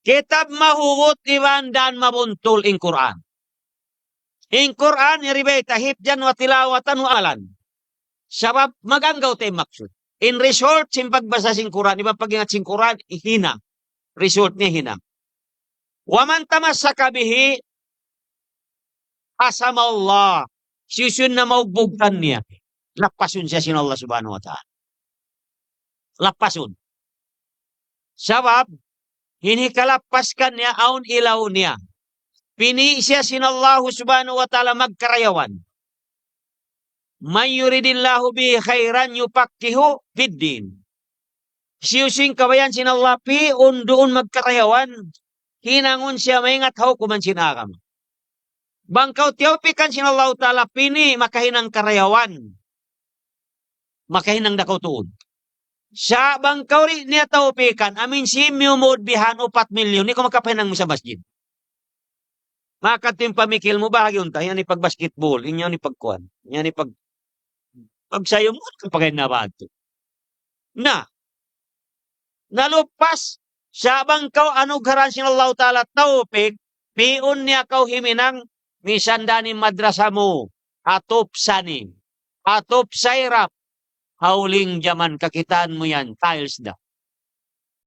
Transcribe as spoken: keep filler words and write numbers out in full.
Kitab mahugut iban dan mabuntul in Qur'an. In Qur'an, yari bayta hifzan wa tilawatan wa amalan. Sabab maganggaw ta in maksud. In result sin pagbasa sin Qur'an, iban pag-ingat sin Qur'an, hinang. Result niya hinang. ومن تمسك به عصمه الله. Hisiyu-siyu in maugbug kaniya, lappasun siya sin Allah Subhanahu wa Ta'ala. Lappasun. Sabab, in hikalappas kaniya awn ilaw niya. Pini' siya sin Allah Subhanahu wa Ta'ala magkarayawan. من يرد الله به خيرا يفقهه في الدين. Hisiyu-siyu in kabayaan sin Allah pi'un duun magkarayawan, hinangun siya maingat ha hukuman sin agama. Bang kaw tiyawpikan sin Allah Ta'ala pini' makahinang karayawan, makahinang da kaw tuud. Sa' bang kaw di' niya tawpikan, amin sin miyumud bihan upat milyun, di' kaw makapahinang sa masjid. Maka in pamikil mu bahagi unta, yan in pag-basketball, yan in pagkuan, yan in pag-, pagsayu mu, kapagay na ba ito? Na, nalupas, sa' bang kaw anugarahan sin Allah Ta'ala tawpik, pi'un niya kaw himinang, misan da in madrasa mu, atup sani, atup sairap, hawling jaman kakitaan mu yan, tiles da.